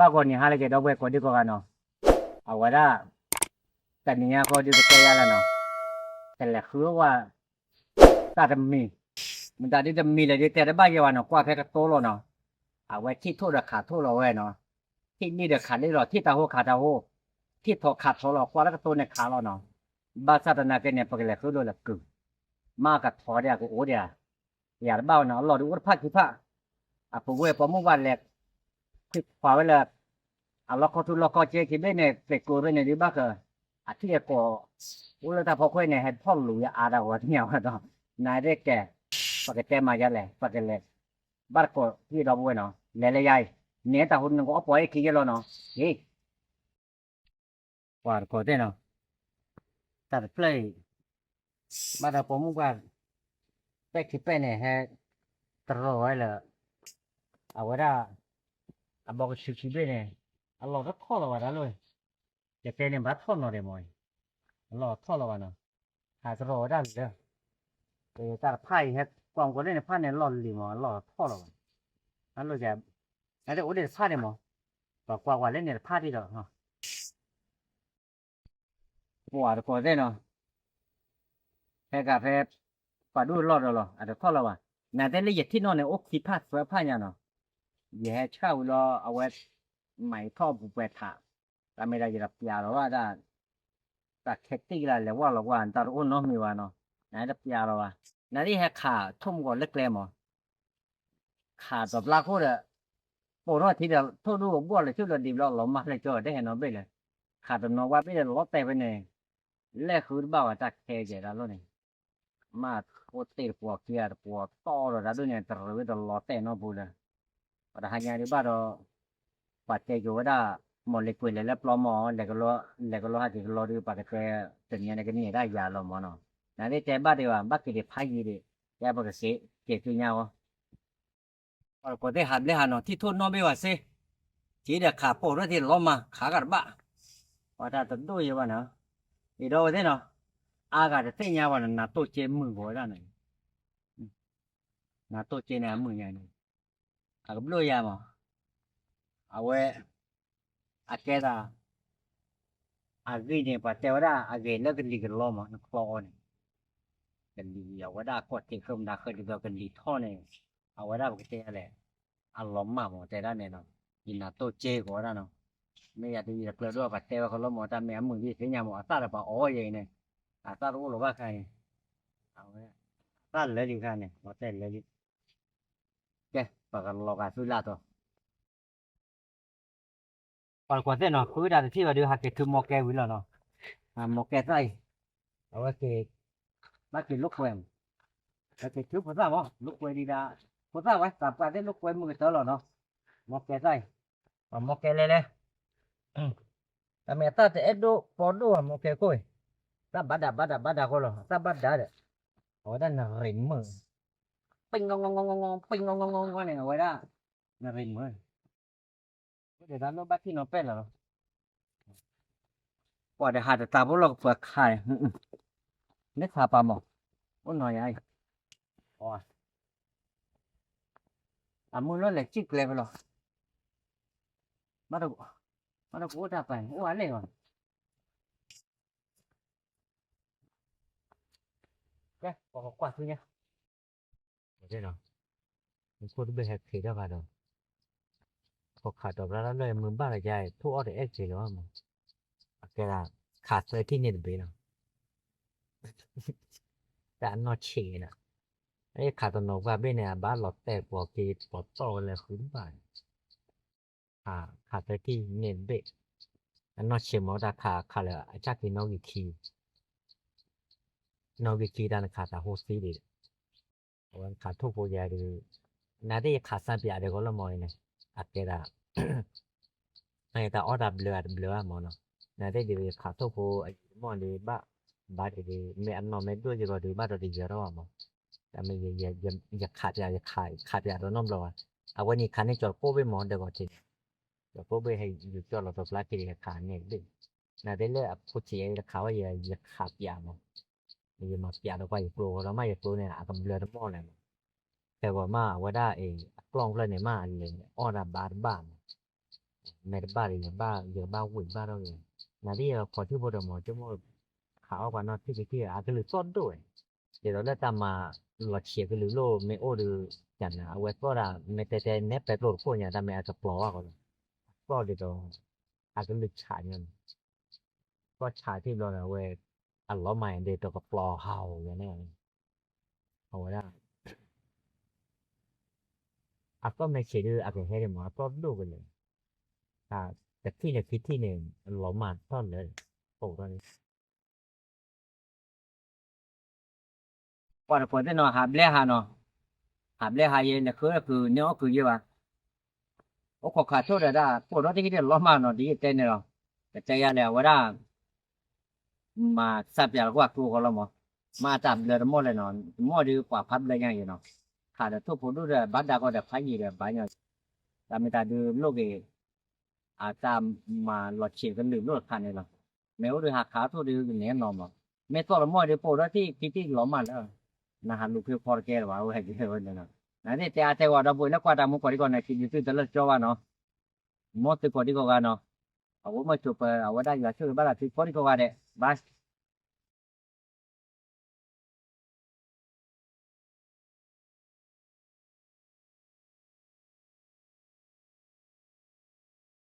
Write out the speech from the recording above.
ဘၣ်ဂီၤနံၤဟါလၢက့ၤ ဒီပုၢ်ဝဲၢ်ကိးဒံကိးဂၤနီၤ, အဝဲဒၣ် တနံၤညါဃီဒုးကတဲယၤလၢနီၤ, ကလဲၤဃုဝဲ တၢ်တမံၤ, မတၤဒုးတမံၤလဲၣ်ဒုးတဲတဘၣ်ယဲဘၣ်နီၤ, ကွၢ်ဖဲကတိၤလီၤနီၤ, အဝဲထံၣ်ထိၣ်ဒီးခးထိၣ်လီၤဝဲနီၤ, ထံၣ်လံၣ်ဒီးခးလံၣ်လီၤ, ထံၣ်တၢ်ဟိခးတၢ်ဟိ, ထံၣ်ထိးခးထိးလီၤ, ကွၢ်လၢကတိၤန့ၣ်ခးလီၤနီၤ, ဘၣ်ဆၣ်သနာ်က့န့ၣ် ပကလဲၤဃုဒိၣ်လဲၤကုၤ, မ့ၢ်ကထီၣ်ဒံးအကအိၣ်ဒံးဧါ, ယၤတဘၣ်ဝဲနီၤ, အလီၢ်ဒုးအိၣ်တဖၣ်ခံဖၣ်, အပူၤဝဲၢ်ပိာ်မုၣ်ဘၣ်လဲၤ ခွံခွါဝဲလၢ အလီၢ်ခီထူလီၢ်ခီကဲခံဘ့ၣ်န့ၣ် သ့ၣ်ကိးဖဲန့ၣ်ဒုးဘၣ်ဃး, အထံၣ်အကိး အိၣ်လၢတၢ်ဖီခိၣ်န့ၣ် ဟဲထီၣ်လူၤယအါတၢ်ဂီၤတညါဝဲဒီး, နသ့ၣ်ကဲ, ပကတဲမၤယါလဲၣ် ပကလဲၤ, ဘၣ်တကိးထံၣ်ဒီပုၢ်ဝဲၢ်နီၤ, လဲၤလၢယါအံၤ, န့ၣ်တၢ်ဟိနကအီၣ်ပှၤအ့ၣ်ခံယဲလီၤနီၤ, ဟ့ၣ် ပှၤတကိးသ့ၣ်နီၤ, တၢ်တဖျၢၣ်အံၤ, ဘၣ်ဒီးပိာ်မုၣ်ပှၢ်, ပဲာ်ခံပဲာ်န့ၣ် ဟဲတရီၤဝဲလၢ, အဝဲဒၣ်, အဘီကဆူခံဘ့ၣ်န့ၣ်, အလီၢ်တထီၣ်လီၤဘၣ်တၢ်လီၢ်, ယတဲန့ၣ်ဘၣ်ထီၣ်နီၤဒဲးမး, အလီၢ်ထီၣ်လီၤဘၣ်နီၤ, ဟးတရီၤဝဲဒၣ်လၢ တၢ်တဖၣ်အံၤဟဲ ကွၢ်ကိးလၢန့ၣ်တဖၣ်န့ၣ် လီၢ်လံၤမး အလီၢ်ထီၣ်လီၤဘၣ်, အလီၢ်, အအိၣ်ဒံးတဖၣ်န့ၣ်မး, ပှၤကွၢ်ကွၢ်လၢန့ၣ်တဖၣ်ဒံးဒီး, ပှၤတကိးသ့ၣ်နီၤ, ဟဲကးဖဲ, ပှၤဒိၣ်လီၢ်ဒီးလီၤ အတထီၣ်လီၤဘၣ်, နသ့ၣ်လၢယထံၣ်နီၣ်န့ၣ် အိၣ်ခံဖၣ်သၢဖၣ်ညါနီၤ, ယဟဲဆှၣ်ဝံၤလီၤ အဝဲ, မၤယထီၣ်ပူၤပှဲၤထး, တၢ်မ့ၢ်ဒၣ်ယတပျးလီၤဘၣ်ဒၣ် တၢ်ခဲတံၢ်ကလၢ်လဲၤဝဲလီၤကွၢ် တၢ်တအိၣ်နီတမံၤဘၣ်နီၤ, နတပျးလီၤဘၣ်, နဒ်ဟဲခးထိၣ်မကီၤလၢကျဲမး, ခးဒီးဘျါခိၣ်ဒီး, ပိာ်ထီၣ်ထံဒီးထိၣ်ဒိၣ်ကဘီၣ်လၢဆူၣ်လၢဒံးဘျီ လီၤမၢ်လၢကၠီတဟဲနီတဘ့ၣ်လၢ, ခးတနီၤဝဲဘ့ၣ်ဒီးလီၤတဲာ်ဖဲန့ၣ်, လဲၣ်ဃုတဘၣ်ဝဲတၢ်ခဲကဲတၢ်လီၢ်န့ၣ် မ့ၢ်အိၣ်တ့ၢ်တပှီၤခံဂၤတပှီၤတီၢ်ဒီးတၢ်ဒိၣ်န့ၣ် တရံးဝဲတလီၤတဲာ်နီတပူၤလၢ, ပှၤတဟါညါဒုးဘၣ်ဒီး, ပှၤတဲက့ၤဝဲဒၣ်, မီၢ်လ့ၤကွံာ်လဲၤလၢပျီမီၢ် လဲၤကလီဟးက့ၤကလီဒုး ပှၤကတဲ, တနံၤညါန့ၣ်ကန့ၢ်ဒၣ်ယၤလီၤမးနီၤ, နသ့ၣ်တဲဘၣ်ဒံးဘၣ် ဘၣ်က့ၤဒံးဖးယံၤဒံး, တဲပကစ့က့ၤဆူညါအီၤ ပှၤတကိးသ့ၣ်ဟးဘျဲဟးနီၤ ထံၣ်ထိၣ်နီၣ်ဘ့ၣ်ဝဲစ့, ထံဒီးခးပိာ်ထီၣ်ထံလီၤမၢ် ခးကဒီးဘၣ်, ပှၤတၢ်တဒိၣ်ယဲဘၣ်နီၤ, အံၤဒီးဝဲသ့ၣ်နီၤ, အါဂၤတသ့ၣ်ညါဘၣ်နီၤ နၤတိၢ်က့မုာ်ဂီၤဝဲဒၣ်န့ၣ်, နၤတိၢ်က့န့ၣ်အမုာ်ညါန့ၣ်, အကဘျိယၤမး, အဝဲ, အကဲသး အဂ့ၢ်န့ၣ် ပှၤတဲဝဲဒၣ်အဂ့ၢ်လၢကလံၤကလီမး နချီအီၤန့ၣ်, ကလံၤအဝဲဒၣ်ကီၢ်ထံးဃုမတၤဃုဒ်သိးကလံၤထီၣ်န့ၣ်, အဝဲဒၣ်ပကတဲလဲၣ်, အလီၤမၢ်မးတဲဒၣ်န့ၣ်နီၤ, ယနၤတိၢ်က့ကီးဝဲဒၣ်နီၤ, မ့ၢ်ယၤတယံၤတကျၢၤဒိၣ်ပှၤတဲဝဲကလီမး တၢ်မ့ၢ်အမုာ်ဒ်သ့ၣ်ညါမး အသၣ်ဒီးပှၤအီၣ်ယဲအံၤန့ၣ်, အသၣ်တအိၣ်လီၤဘၣ်ခါအံၤ, အဝဲ, အသၣ်လၢလံခါန့ၣ် ပှၤတဲလၢလံ, ကဲ ပကလီၤဂာ်သုလၢ်တီၤ ပှၤတကွၢ်သ့ၣ်နီၤ ဃုတၢ်တထံၣ်ဘၣ်ဒုး ဟးက့ၤထုမီၢ်ကဲဝံၤလီၤနီၤ, မီၢ်ကဲသၣ်အံၤ, အဝဲက့ၤ, ဘၣ်က့ၤလိာ်ကွဲမး, ဟဲက့ၤထုဖိသၣ်မး လိာ်ကွဲဒံးဒၣ်, ဖိသၣ်ဝဲ သးပှၢ်သ့ၣ်လိာ်ကွဲမုၢ်ကတၢၢ်လီၤနီၤ, မီၢ်ကဲသၣ်အံၤ, ပှၤမီၢ်ကဲလဲလဲ တၢ်မ့ၢ်အသၣ်တအဲၣ်ဒိၣ်ပီဒိၣ်ဘၣ် မီၢ်ကဲခိၣ်အံၤ, သၣ်ဘၣ်ဒၣ်ဘၣ်ဒၣ်ဘၣ်ဒၣ်ဃီလီၤ သၣ်ဘၣ်ဒၣ်ဒီး, အဝဲဒၣ်နရံးမုာ်, ပ့ၣ်ငီငီငီငီ ပ့ၣ်ငီငီငီန့ၣ် အဝဲဒၣ်, နရံးမုာ်, အိၣ်ဒီးတၢ်လိၣ်ဘၣ်ထံၣ်နီၤပဲၣ်လီၤလီၤ, ပှၤဒီးဟးတတၤဖိလီၤကပှၤခး, မ့ၢ်ခးပာ်မီၢ်, အိၣ်နီၤယၤအံၤ, အမုၢ်လီၤလဲၤစံၣ်ကျဲဖဲလီၤ, မ့ၢ်တကအိၣ်တၢ်ပာ်န့ၣ် အိၣ်အါလဲၣ်ဂီၤ, ကဲ ပကကွၢ်ဆူညါ, မူခိၣ်တဘ့ၣ်ဟဲက့ၤထီၣ်ဂၤဒီး, ခိးခးတီၤဘျါလၢလၢမုၢ်ဘၣ်လီၤယါ ထိၣ်အီၣ်တအဲၣ်က့ၤလီၤမး, အကဲဒၣ်, ခးသၢထံၣ်န့ၣ်တဘ့ၣ်လီၤ, တၢ်အနီၢ်ဆံးနီၤ, အခးတနီၤပှၢ်ဘ့ၣ်န့ၣ် အဘၣ်လီၤတဲာ်ပှီၤက့ၤပှီၤတီၢ်ဝဲလၢဃုတဘၣ်န့ၣ် ခးသၢထံၣ်န့ၣ်တဘ့ၣ်, အနီၢ်ဆံးမ့ၢ်တၢ်ခးခးလၢအဆၣ်က့ၤနီၣ်ဂံၢ်ခံ, နီၣ်ဂံၢ်ခံတၢ်နခးတၢ်ဟိသံဒံး, အဝဲနခးထိၣ်ဖိယဲဒုး, နသ့ၣ်ယခးစၢ်ပၠးဒီးကီလၢမီၢ်အံၤန့ၣ်, အကဲဒၣ် တၢ်အီၣ်တၢ်ဘျၢအတဘျၢဘၣ်မးနီၤ, နသ့ၣ်ဒ်ယခးထိၣ်ဖိအယံာ်တမီၢ်ဒုးဘၣ်, ဘၣ်ဒ်ဒ် မ့ၢ်အနီၢ်မ့ၢ်ဒိၣ်ယဂီၢ်ဒုးဘၣ်ဒီးတယၢၤထီၣ်ဘၣ်မး, တၢ်မ့ၢ် ယခးပၠး ယခးပၠးဒီးနီတဘျီဘၣ်, အဝဲန့ၣ်ခးန့ၢ်ကၠီၤကိၣ်ဘ့ၣ်မးဒီးဂီၢ်ထံးန့ၣ်, ကၠီၤကိၣ်ဘ့ၣ်ဟဲယူၤကၠီၣ်လီၤတီၤဖျါက့ၤဒီးယခးန့ၢ်ဘ့ၣ်, နသ့ၣ်လၢအဖိဆံးယဲတခးဝဲယဲ ယခးပၠးမး ယမၤပၠးဒီးကွၢ်ယကျိၤဃီဒီးမး ယကျိၤန့ၣ် အကဘျၢတမီၢ်လဲၣ်မး, ဖဲဂီၤမး အဝဲဒၣ်အံၤ အကျီၢ်ဖျၢၣ်န့ၣ်မး အလဲၤအီၣ်တၢ်ဘါတဘၣ်မး, မဲာ်တဘၣ်ဒီး ယကဘၣ်ဝံၤဘၣ်ထီၣ်က့ၤ, နသ့ၣ်ယခီထံၣ်ဖိဒီးမ့ၢ် ကမိၣ်ခးအီၣ်ပှၤနီၢ်ထံၣ်ကထံၣ် အကလုာ်သီၣ်ဒိၣ်ဝဲ, ဒ်သိးလၢတၢ်မၤလီၤဆံးကလုာ်လိၣ်မ့ၢ်အိၣ်ဒီး ကနၤ အဝဲသီၣ်ဒၣ် မ့ၢ်တဲတဲနဲပဲကျိတခိၣ်ညါ တၢ်မ့ၢ်အကပျီၤဘၣ်ဃီလီၤ, သီၣ်ဒ်သိး အကလုာ်ဆးညါန့ၣ်, သီၣ်ဆးထံၣ်ဘျီဒီး အဝဲ အလီၤမၢ်ဒ်သိးကပျီၤဟးဂီၤညါန့ၣ်, အဝဲဒၣ် အသီၣ်မ့ၢ်ဆံးဒုး အကဟဲဒံးမး အသီၣ်ဒိၣ်ကလဲာ်, တထံၣ်န့ၣ်ခံထံၣ်န့ၣ် လီၤမၢ်ထီၣ်လၢ ပိာ်ထီၣ်န့ၣ် ပှၤတကိးသ့ၣ်နီၤ ဟးဘျဲဟးနီၤ, ဟးဘျဲဟးယဲ လဲၤဃုအီၣ်ကုၤန့ၢ်အီၣ်ကုၤယဲဘၣ်, အိၣ်ခိးခးထိၣ်ဒီးဒၣ် ပိာ်ထီၣ်တက့ၢ်ဒီးလီၤမၢ်နီၤ ဒ်ယတဲန့ၣ်လီၤ, ကတဲယၤလဲၣ် အဝဲဒၣ် မၤစၢ်ပၠးလီၤကွၢ်ကျိဃီလီၤမး, မ့ၢ်အတၢ်ဘျၢတမီၢ်လဲၣ်နီၤ တမီၢ်ဒုးပှၤဖးဘျၢညါယဲနီၤ, ခးဒီးထိၣ်ဖိဒိၣ်ဒီးဘၣ်ဒါကီဒီးဖးယံာ်ဒီးဘၣ်ညီ, တၢ်မ့ၢ်တၢ်ဒုးလိၣ်က့ၤ အတၢ်မၤလီၤဆံးကလုာ်လိၣ်တခါန့ၣ်လီၤ, မ့ၢ်အိၣ်ဒုးဟးခးထိၣ်ဒုးကန့ၢ်နီၤမး, မ့ၢ်သီၣ်တမီၢ်ဒုးပိာ်ထီၣ်ထံၣ်ခံထံၣ်လီၤမၢ်လၢ နဟးလူၤဖဲဖီတကဲလၢၤဘၣ်ဝဲန့ၣ်, နသ့ၣ်တဲအါတဲဝဲဒီပုၢ်ဝဲၢ်လၢကွၢ်တၢ်မူကိးဒံကိးန့ၣ် စံးဘျုးသုတလၢာ်ကၠီဘၣ်နီၤ, မ်သုကိးဒံကိးဂၤနီၤ, အဝဲမ့ၢ်ဆိးပၢၤ အဝဲဒၣ်ယွၤဆိၣ်ဂ့ၤဘၣ်ဒီးသုကိးဒံကိးဂၤဒဲး ဘၣ်